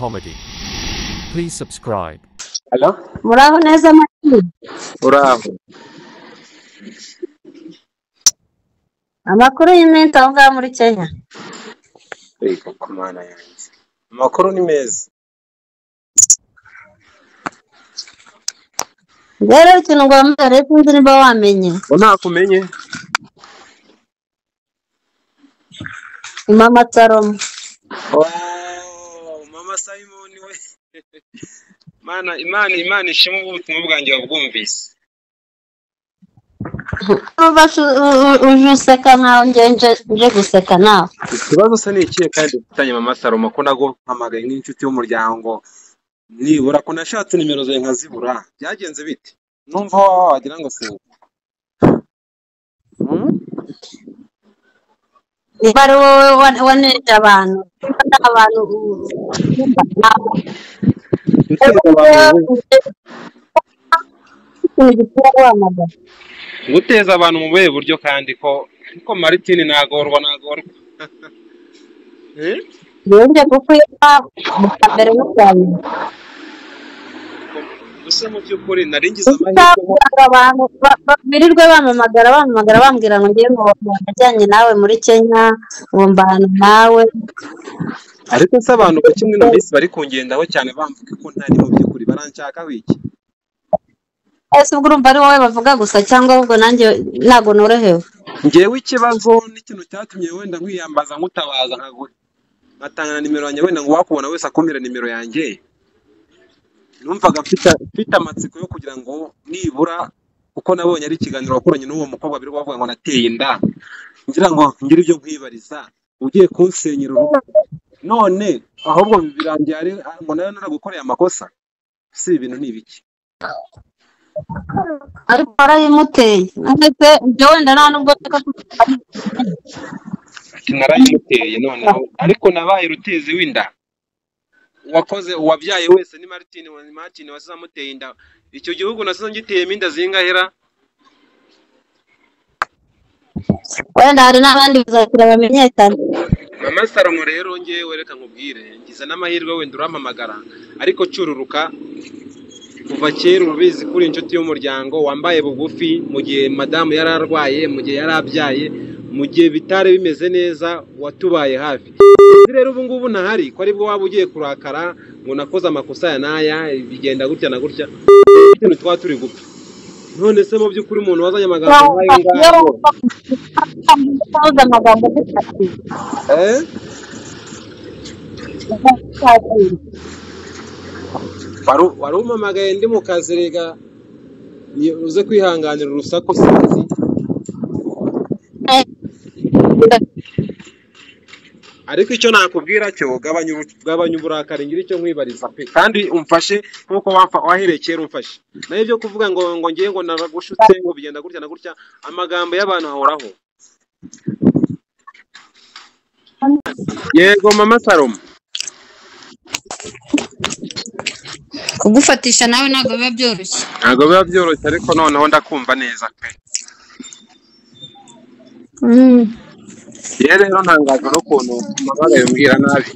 Comedy. Please subscribe. Hello? Muraho neza Martin. Uraho. Amakuru y'iminsi aho ngaho muri Kenya. Yego ku Mana yanjye. Amakuru ni meza. Rero ikintu nguhamagara sinzi niba wamenye. Ngo ntakumenye. Ni Mama Salomo. Oh, Mama Simon we. Mana Imana Imana ishimwe ubutumwa bwanjye wabwumvise. Urumva uje useka nkaho njye nje guseka nawe. Ikibazo se ni ikihe kandi ufitanye Mama Salomo ko naguhamagaye nk'inshuti y'umuryango nibura ko nashatse nimero zawe nkazibura byagenze bite? Numva wagira ngo si Niba ari wowe waneje abantu, niba ari abantu guteza abantu mu buhe buryo kandi ko Martin nagorwa yongeye kukwita mbere n'ubwa. Gusa mu by'ukuri nari ngize amahirwe abantu birirwe bamamagara bambwira ngo ngiye ngo najyanye nawe muri Kenya ngo mbana nawe. Ariko se abantu ku kimwe na minsi bari kungendaho cyane bamvuga ko ntari mu by'ukuri baranshaka wiki. Ese ubwo urumva ari wowe bavuga gusa cyangwa ahubwo nanjye ntago norohewe? Ngewe ikibazo n'ikintu cyatumye wenda nkwiyambaza nkutabaza nkatanga na nimero yanjye wenda ngo wakubona wese akumira nimero yanjye. Numvaga mfite amatsiko yo kugira ngo nibura kuko nabonye ari ikiganiro wakoranye n'uwo mukobwa biri bavuga ngo nateye inda ngira ngo ngire ibyo nkwibariza ugiye kunsenyera urugo none ahubwo birangiye ari ngo nayo naragukoreye amakosa si ibintu ni ibiki ariko warayimuteye ndetse ibyo wenda nta nubwo narayimuteye noneho ariko nabaye rutezi w'inda wakoze uwabyaye wese ni Martin wasize amuteye inda icyo gihugu nasize ngiteyemo inda zingahera wenda hari n'abandi bazakira bamenyekana. Mama Salomo rero ngewe reka nkubwire ngize n'amahirwe wenda urampamagara ariko cururuka kuva kera urubizi kuri inshuti y'umuryango wambaye bugufi mu gihe madamu yari arwaye mu gihe yari abyaye mu gihe bitari bimeze neza watubaye hafi. Rero ubu ngubu ntahari ko aribwo waba ugiye kurakara ngo nakoze amakosa ya naya bigenda gutya na gutya ikintu twaba turi gupfa. None se mu by'ukuri umuntu wazanye amagambo nk'ayo ngayo wari umpamagaye ndi mu kazi rega uze kwihanganira urusaku sinzi. Ariko icyo nakubwira cyo gabanya uburakari ngira icyo nkwibariza pe kandi umfashe nkuko wahereye kera umfashe nayo ibyo kuvuga ngo ngiye ngo naragushutse ngo bigenda gutya na gutya amagambo y'abantu ahoraho. Yego Mama Salomo kugufatisha nawe ntabwo biba byoroshye. Ntabwo biba byoroshye ariko noneho ndakumva neza pe. Yewe rero ntangazwa n'ukuntu mama yambwira nabi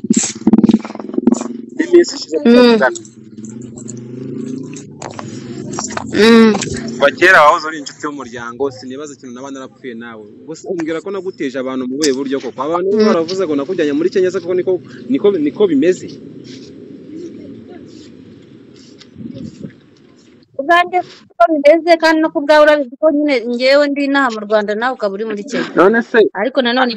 n'iminsi ishize tutavugana. Kuva kera wahoze uri inshuti y'umuryango sinibaza ikintu naba narapfuye nawe gusa umbwira ko naguteje abantu mu buhe buryo koko abantu baravuze ngo nakujyanye muri Kenya se koko niko bimeze. Ubwanjye ko bimeze kandi no kubwawe urabizi ko nyine ngewe ndi inaha mu Rwanda nawe ukaba uri muri Kenya. None se ariko nanone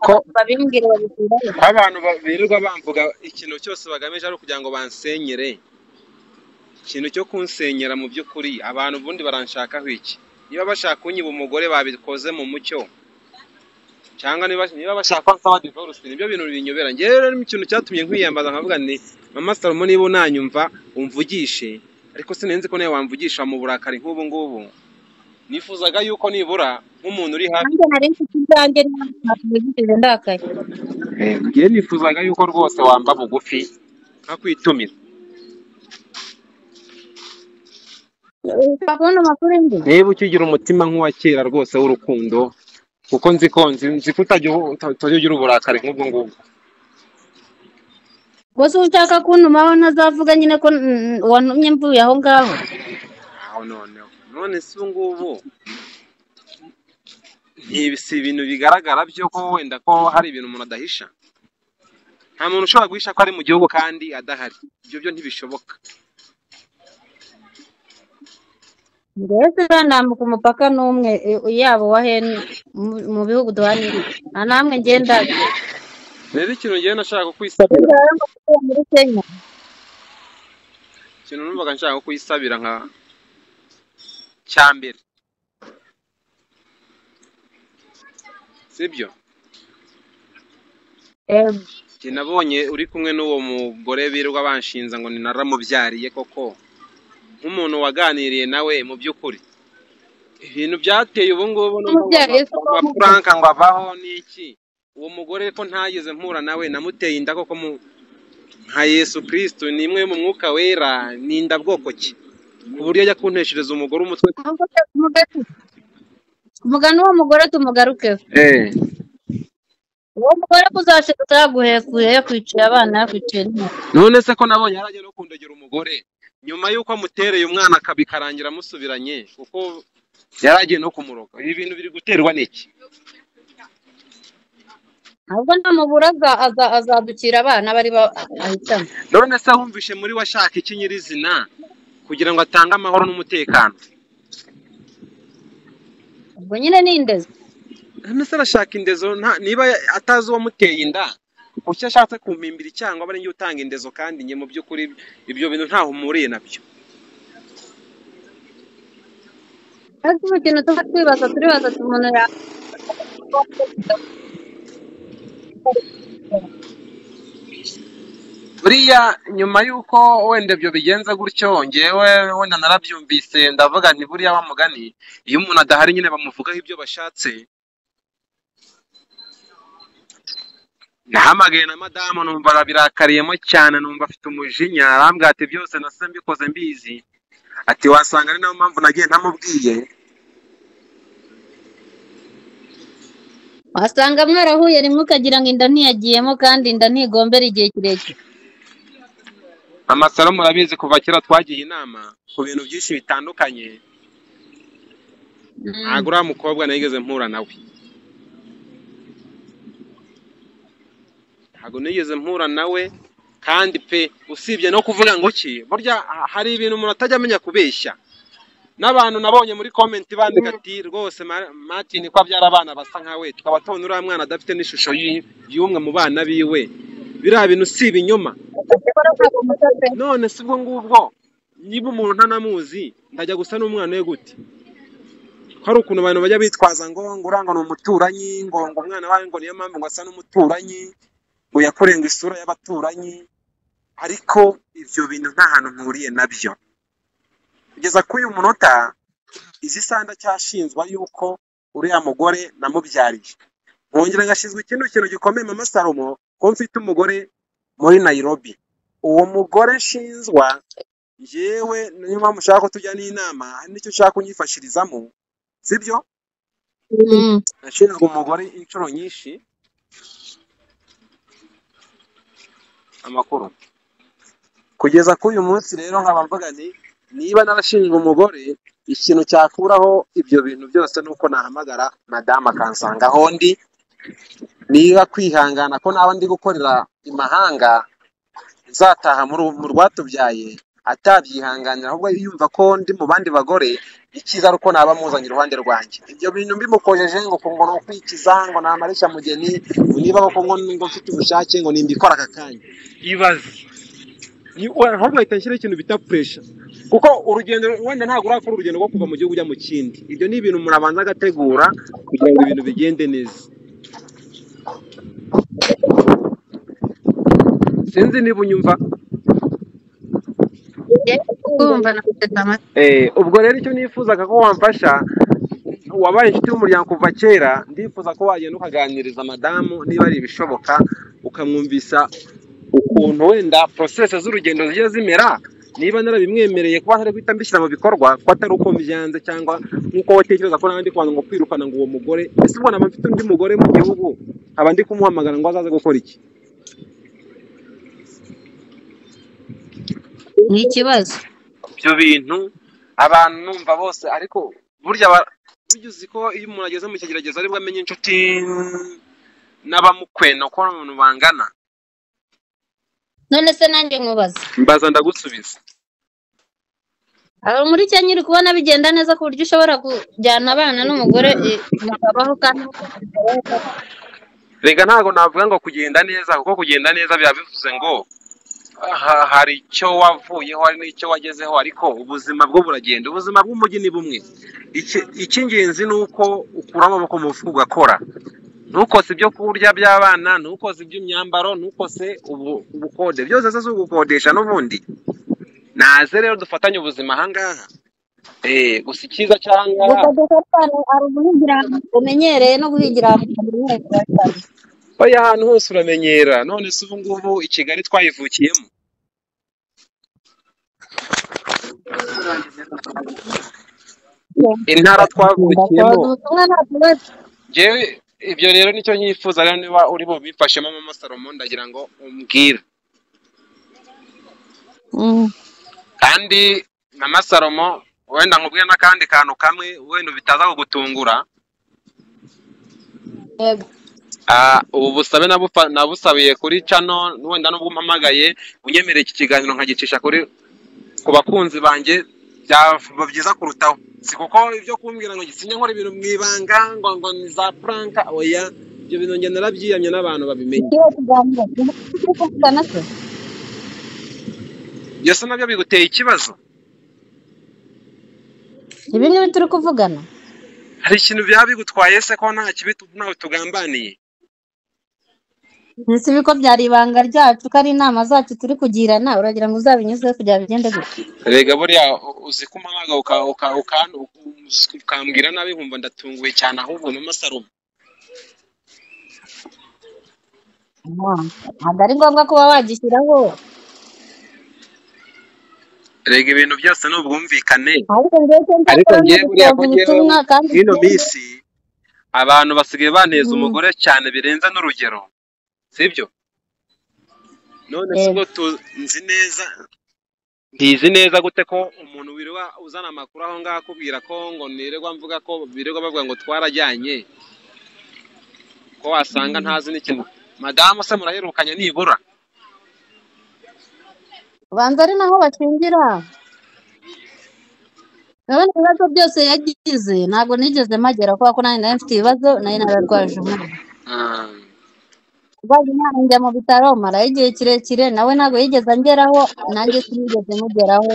ko babimbwira babikurayo abantu birirwa bamvuga ikintu cyose bagamije ari ukugira ngo bansenyere ikintu cyo kunsenyera mu by'ukuri abantu ubundi baranshakaho iki? Niba bashaka kunyiba umugore babikoze mu mucyo cyangwa niba bashaka nsaba divorce nibyo bintu binyobera. Ngewe rero ikintu cyatumye nkwiyambaza nkavuga ni Mama Salomo niba unanyumva umvugishe ariko sinenze ko nawe wamvugisha mu burakari nk'ubu ngubu. Nifuzaga yuko nibura nk'umuntu uri hafi nari mfite ibyanjye ndakaye. Ngewe nifuzaga yuko rwose wamba bugufi nkakwitumira. Niba ukigira umutima nk'uwa kera rwose w'urukundo kuko nzi ko utajya ugira uburakari nk'ubwo ngubwo. Gusa ushaka kuntumaho ntazavuga nyine ko wantumye mvuye aho ngaho. Aho noneho none se ubu ngubu si ibintu bigaragara byo ko wenda ko hari ibintu umuntu adahisha. Nta muntu ushobora guhisha ko ari mu gihugu kandi adahari, ibyo byo ntibishoboka. Mbese banambuka umupaka n'umwe yabo wa hene mu bihugu duhana nta namwe ngenda. Rero ikintu ngewe nashaka kwisabira, muri Kenya ikintu numvaga nshaka kwisabira nka cya mbere, sibyo? Njye nabonye uri kumwe n'uwo mugore birirwa banshinza ngo ni naramubyariye koko, nk'umuntu waganiriye nawe mu by'ukuri ibintu byateye ubu ngubu amafaranga ngo avaho n'iki. Uwo mugore ko ntageze mpura nawe namuteye inda koko nka Yesu Kristo ni imwe mu mwuka wera, ni inda bwoko ki ku buryo ajya kunteshereza umugore umutwe. Umugani uwo mugore tumugarukeho. Uwo mugore kuzashaka yaguhekuye, yakwiciye abana, yakwiciye n'umugore. None se ko nabonye yarajya no kundegera umugore nyuma y'uko amutereye umwana akabikarangira amusubiranye, kuko yaragiye no kumuroga. Ibi bintu biri guterwa n'iki? Ntabwo namubura azadukira abana bari ahitamo. None se wumvishe muri we ashaka iki nyirizina kugira ngo atange amahoro n'umutekano? Ubwo nyine ni indezo. None se arashaka indezo niba atazi uwamuteye inda, kuki ashatse kumpimbira cyangwa aba ari njye utanga indezo, kandi njye mu by'ukuri ibyo bintu ntaho mpuriye nabyo. Ariko ikintu tuba twibaza, turibaza umuntu ya buriya nyuma y'uko wenda ibyo bigenze gutyo, ngewe wenda narabyumvise ndavuga nti buriya wa mugani iyo umuntu adahari nyine bamuvugaho ibyo bashatse. Nahamagaye na madamu numva arabirakariyemo cyane, numva afite umujinya, arambwira ati byose nasize mbikoze mbizi, ati wasanga ari nayo mpamvu nagiye ntamubwiye. Wasanga mwarahuye rimwe ukagira ngo inda ntiyagiyemo, kandi inda ntigombera igihe kirekire. Amasaro murabizi kuva kera twagiye inama ku bintu byinshi bitandukanye. Ntabwo uriya mukobwa nigeze mpura nawe, ntabwo nigeze mpura nawe kandi pe, usibye no kuvuga ngo ki, burya hari ibintu umuntu atajya amenya kubeshya. N'abantu nabonye muri comment bandika ati rwose Martin ko abyara abana basa nkawe, tukaba tubona uriya mwana adafite n'ishusho y'umwe mu bana biwe. Biriya bintu si ibinyoma. None si ubwo ngubwo niba umuntu ntanamuzi ndajya gusa n'umwana we gute? Ko hari ukuntu abantu bajya bitwaza ngo urangwa ni umuturanyi, ngo umwana wawe ngo niyo mpamvu ngo asa n'umuturanyi, ngo yakorenga isura y'abaturanyi, ariko ibyo bintu nta hantu mpuriye nabyo. Kugeza kuri uyu munota izi sanda cyashinzwa yuko uriya mugore namubyariye, nkongera ngashinzwa ikindi kintu gikomeye mama Salomo, ko mfite umugore muri Nairobi. Uwo mugore nshinzwa njyewe niyo mpamvu ushaka ko tujya n'inama, hari n'icyo ushaka kunyifashirizamo, sibyo? Nashinzwe umugore inshuro nyinshi amakuru kugeza kuri uyu munsi. Rero nkaba mvuga nti niba narashinzwe umugore, ikintu cyakuraho ibyo bintu byose nuko nahamagara madamu akansanga aho ndi. Niba kwihangana ko naba ndi gukorera imahanga nzataha mu rwatubyaye atabyihanganira, ahubwo yumva ko ndi mu bandi bagore, icyiza ari uko naba muzanye iruhande rwanjye. Ibyo bintu mbimukojeje ngo ngo ni ukwikiza, ngo namarisha mugeni, niba koko ngo mfite ubushake ngo nimbikora aka kanya. Ibaze ahubwo ahita nshyiraho ikintu bita pressure, kuko urugendo wenda ntabwo urakora urugendo rwo kuva mu gihugu ujya mu kindi. Ibyo ni ibintu umuntu abanza agategura kugira ngo ibintu bigende neza. Sinzi niba unyumva. Ubwo rero icyo nifuzaga ko wamfasha, wabaye inshuti y'umuryango kuva kera, ndifuza ko wagenda ukaganiriza madamu niba ari ibishoboka, ukamwumvisa ukuntu wenda process z'urugendo zigiye zimera, niba narabimwemereye kuba ntari guhita mbishyira mu bikorwa, ko atari uko mbyanze cyangwa nk'uko watekereza ko nandi kwanga ngo kwirukana ngo uwo mugore. Ese ubwo naba mfite undi mugore mu gihugu, nkaba ndi kumuhamagara ngo azaze gukora iki? Ni ikibazo. Ibyo bintu abantu numva bose, ariko burya burya uzi ko iyo umuntu ageze mu kigeragezo aribwo amenya inshuti n'abamukwena uko abantu bangana. None se nanjye nkubaza, Mbaza ndagusubiza. Aba muri Kenya uri kubona bigenda neza ku buryo ushobora kujyana abana n'umugore mukabaho kandi mukabaho? Rega ntabwo navuga ngo kugenda neza, kuko kugenda neza biba bivuze ngo hari icyo wavuyeho, hari n'icyo wagezeho, ariko ubuzima bwo buragenda. Ubuzima bw'umujyi ni bumwe. Icy'ingenzi ni uko ukura amaboko mu mufuka ugakora, ntukose ibyo kurya by'abana, ntukose iby'imyambaro, ntukose ubukode, byose se si ugukodesha n'ubundi. Naze rero dufatanye ubuzima ahangaha. Gusa icyiza cy'ahangaha, Gukodesha abana ari uguhingira ahantu umenyereye no guhingira ahantu utamenyereye birasaba. Oya, ahantu hose uramenyera. None se ubu ngubu i Kigali twayivukiyemo, intara Ndakoza twavukiyemo. ubutumwa nta kibazo. Njyewe ibyo rero nicyo nyifuza rero, niba uri bubimfashemo mama Salomo, ndagira ngo umbwire. Kandi mama Salomo, wenda nkubwire n'akandi kantu kamwe wenda bitaza kugutungura. Yego. Ubu busabe nabusabiye kuri channel, wenda nubwo umpamagaye unyemereye iki kiganiro nkagicisha kuri ku bakunzi banjye byaba byiza kurutaho. Si kuko ibyo kumbwira ngo sinjya nkora ibintu mu ibanga ngo ni za prank, oya, ibyo bintu njye narabyiyamye n'abantu babimenye. Ikihe kiganiro turi kuvugana se? Ibyo se nabyo biguteye ikibazo? Ibi ngibi turi kuvugana? Hari ikintu byaba bigutwaye se ko nta kibi ntawe tugambaniye? Ese ko byari ibanga ryacu, ko ari inama zacu turi kugirana, uragira ngo uzabinyuze kugira bigende gute? Rega buriya uzi ko umpamagara ukambwira nabi nkumva ndatunguwe cyane, ahubwo mama Salomo. Ntabwo ari ngombwa kuba wagishyiraho. Rega ibintu byose ni ubwumvikane. Ariko njyewe icyo Ariko nzakora ni njyewe buriya ko ugusohoza njyewe ubutumwa kandi mw'ino minsi abantu basigaye banteza umugore cyane birenze n'urugero, sibyo? None se Yego. ubwo nzi neza, ntizi neza gute ko umuntu wirirwa uzana amakuru aho ngaho akubwira ko ngo nirirwa mvuga ko birirwa bavuga ngo twarajyanye, ko wasanga ntazi n'ikintu. Madamu se muraherukanye nibura? Ubanza ari naho bashingira. Urabona ibibazo byose yagize ntabwo nigeze mpagera kubera ko nanjye nari mfite ibibazo, nari nararwaje umwana. Ndwaje umwana njya mu bitaro marayo igihe kirekire, nawe ntabwo yigeze angeraho, nanjye sinigeze mugeraho.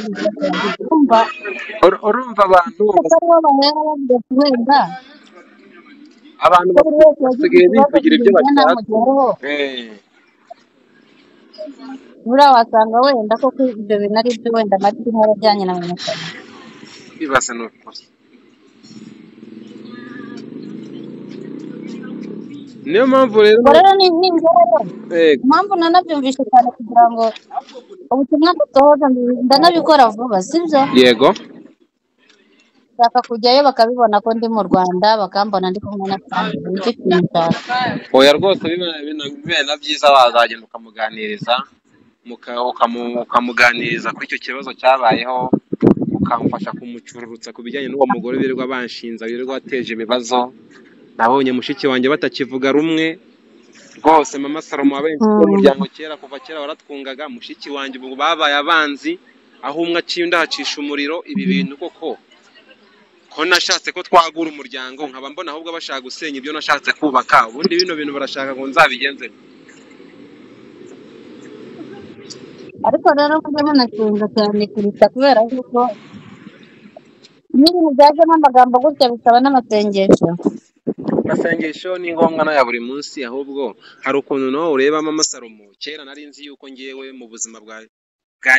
Urumva Urumva abantu ko aribo bahera bavuga ati wenda abantu ko buri wese yagize basigaye ikibazo bivugira ibyo kugeza bashatse. namugeraho. Buriya wasanga wenda koko ibyo bintu ari byo, wenda Martin yarajyanye na mama Salomo. Ibaze ni ukuri. Niyo mpamvu rero Ubwo rero ni njyewe yego. Impamvu nanabyumvishe cyane kugira ngo ubutumwa busohoze, ndanabikora vuba, sibyo? Yego. Nshaka kujyayo bakabibona ko ndi mu Rwanda, bakambona ndi kumwe na Sandra, nicyo kintu nshaka. Oya rwose bibaye na byiza wazagenda ukamuganiriza, ukamuganiriza kuri icyo kibazo cyabayeho, ukamufasha kumucururutsa ku bijyanye n'uwo mugore birirwa banshinza, birirwa bateje ibibazo. Nabonye mushiki wanjye batakivuga rumwe rwose. Mama Salomo wabaye inshuti y'umuryango kera, kuva kera waratwungaga. Mushiki wanjye ubu babaye abanzi, aho umwe aciye undi ahacisha umuriro. Ibi bintu koko ko nashatse ko twagura umuryango, nkaba mbona ahubwo bashaka gusenya ibyo nashatse kubaka. Ubundi bino bintu barashaka ngo nzabigenze. Ariko rero mujye munasenga cyane kuruta, kubera yuko iyo ibintu byajemo amagambo gutya bisaba n'amasengesho. Amasengesho ni ngombwa n'aya buri munsi. Ahubwo hari ukuntu nawe ureba mama Salomo, kera nari nzi yuko ngewe mu buzima bwa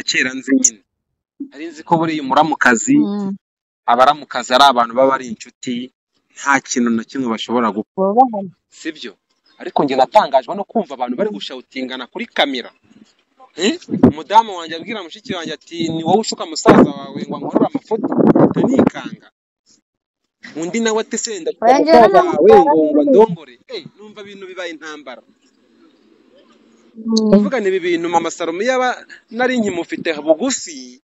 kera nzi nyine, nari nzi ko buriya umuramukazi, abaramukazi ari abantu baba ari inshuti, nta kintu na kimwe bashobora gukora, Bubahana. sibyo? Ariko njye natangajwe no kumva abantu bari gushawutingana kuri kamera. Umudamu wanjye abwira mushiki wanjye ati ni wowe ushuka musaza wawe ngo ankorere amafoto, mpita nikanga. Undi nawe ati se ndashuka Oya njyewe musaza wawe ntabwo ngo ndongore. Numva ibintu bibaye intambara. Ndavuga ibi bintu mama Salomo yaba nari nkimufite bugufi,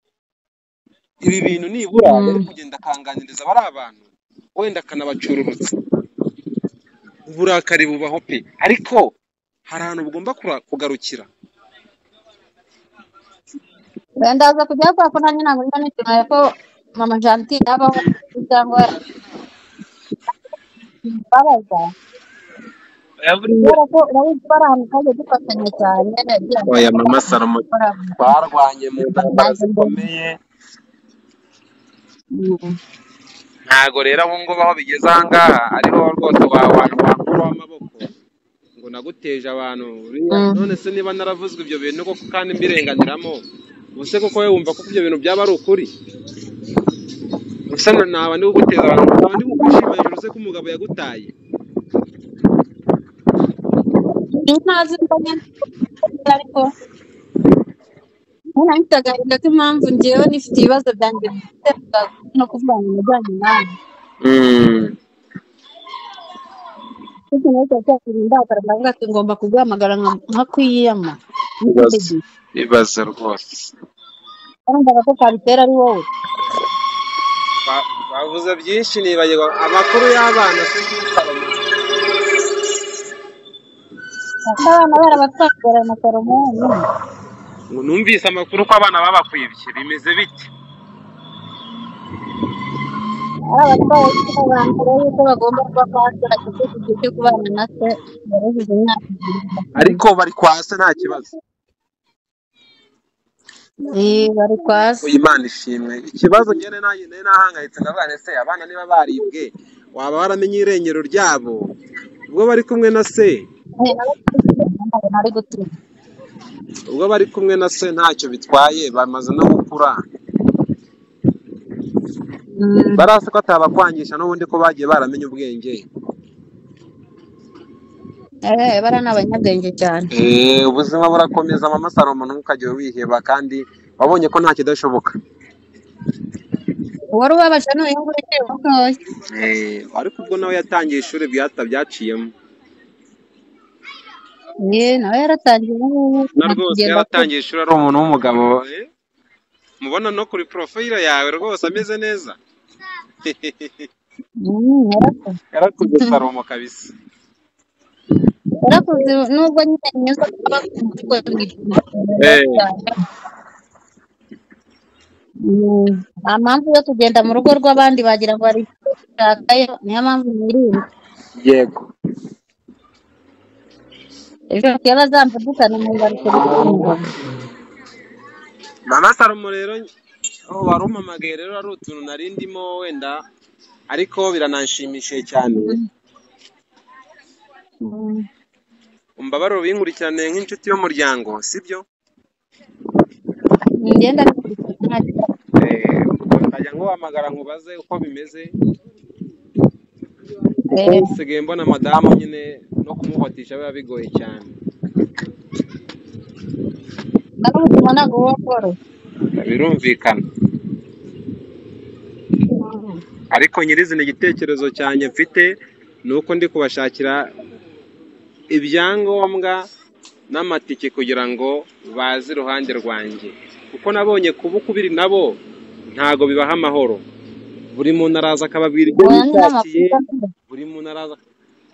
ibi bintu nibura yari kugenda akanganiriza abari abantu, wenda akanabacururutsa. Uburakari bubaho pe, ariko hari ahantu bugomba kugarukira. Ndaza kujya kubera ko nanjye ntabwo niba nishimiye ko mama Gentille yabaho cyangwa mbabaza, kubera ko urabizi ko ari ahantu twagiye dufatanya cyane. Oya mama Salomo, twarwanye mu ntambara zikomeye. Ntago rero abo ngubu aho bigeze aha ngaha ariho rwose wakuraho amaboko ngo naguteje abantu. None se niba naravuzwe ibyo bintu koko kandi mbirenganiramo, ubuse koko wowe wumva ko ibyo bintu byaba ari ukuri? Ubuse naba ndi kuguteza abantu, naba ndi kugushima hejuru se ko umugabo yagutaye? Ntazi ariko mfite agahinda k'impamvu ngewe nifite ibibazo byanjye no kuvuga ngo najyanye nawe. Ndavuga ati ngomba kuguhamagara nkakwiyama. Ibibazo rwose. Urumvaga ko kabitera ari wowe. Bavuze byinshi nibagirwa amakuru y'abana se. Abana barabatwara na Salomo. Numvise amakuru ko abana babakwibye, bimeze bite? Abatwaye yuko bagomba kuba kwa se igihe cyo kubana na se baruzuza imyaka ibiri. Ariko bari kwa se nta kibazo. Bari kwa se. Imana ishimwe. Ikibazo njye nanjye nahangayitse ndavuga nti se abana niba baribwe waba waramenye irengero ryabo ubwo bari kumwe na se? Ubwo bari kumwe na se ntacyo bitwaye, bamaze no gukura. Barase ko atabakwangisha n'ubundi ko bagiye baramenye ubwenge. Bara ni abanyabwenge cyane. Ubuzima burakomeza mama Salomo, ntukajye wiheba kandi wabonye ko nta kidashoboka. Wari ubabaje n'uyu nguyu ukiri mutoya. Ariko ubwo nawe yatangiye ishuri byaciyemo. Nawe yaratangiye ubu. Na rwose yaratangiye ishuri ari umuntu w'umugabo. Mubona no kuri profile yawe rwose ameze neza. Yarakuze Salomo kabisa. Yarakuze nubwo nyine neza nta mpamvu yo kugenda mu rugo rw'abandi bagira ngo bari gushakayo, niyo mpamvu nirinda. Yego. Ejo bazambudukana mu ngarutse. Mama Salomo rero wari umpamagaye rero ari utuntu nari ndimo wenda, ariko birananshimishije cyane. Umbabarire ubinkurikirane nk'inshuti y'umuryango, sibyo? Ngenda bikurikirana. Nkajya nguhamagara nkubaze uko bimeze. Nsigaye mbona madamu nyine no kumufatisha biba bigoye cyane. Ubuzima ntabwo buba bworoshye. Birumvikana. Ariko nyirizina igitekerezo cyanjye mfite ni uko ndi kubashakira ibyangombwa n'amatike kugira ngo baze iruhande rwanjye, kuko nabonye kuba ukubiri nabo ntago bibaha amahoro. Buri muntu araza akababwira ibyo yishakiye, buri muntu araza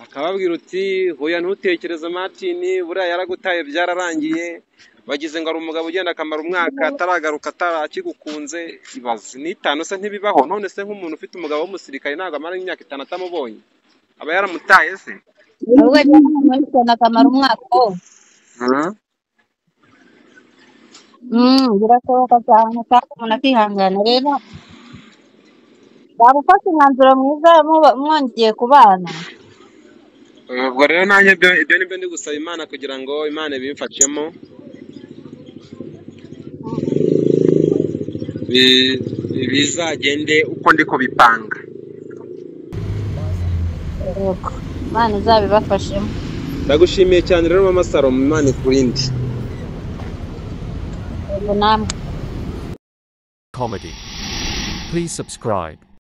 akababwira uti hoya ntutekereze Martin, buriya yaragutaye byararangiye, bagize ngo ari umugabo ugenda akamara umwaka ataragaruka atarakigukunze. Ibaze n'itanu se ntibibaho. None se nk'umuntu ufite umugabo w'umusirikare ntabwo amara imyaka 5 atamubonye, aba yaramutaye se? Akamara umwaka wose. Birashoboka cyane kandi umuntu akihangana. Rero waba ufashe umwanzuro mwiza mwongeye kubana. Ubwo rero nanjye ibyo nibyo ndi gusaba Imana kugira ngo Imana ibimfashemo, bizagende uko ndi kubipanga. Imana izabibafashemo. Ndagushimiye cyane rero mama Salomo, Imana ikurinde. Namwe. Comedy. Please subscribe.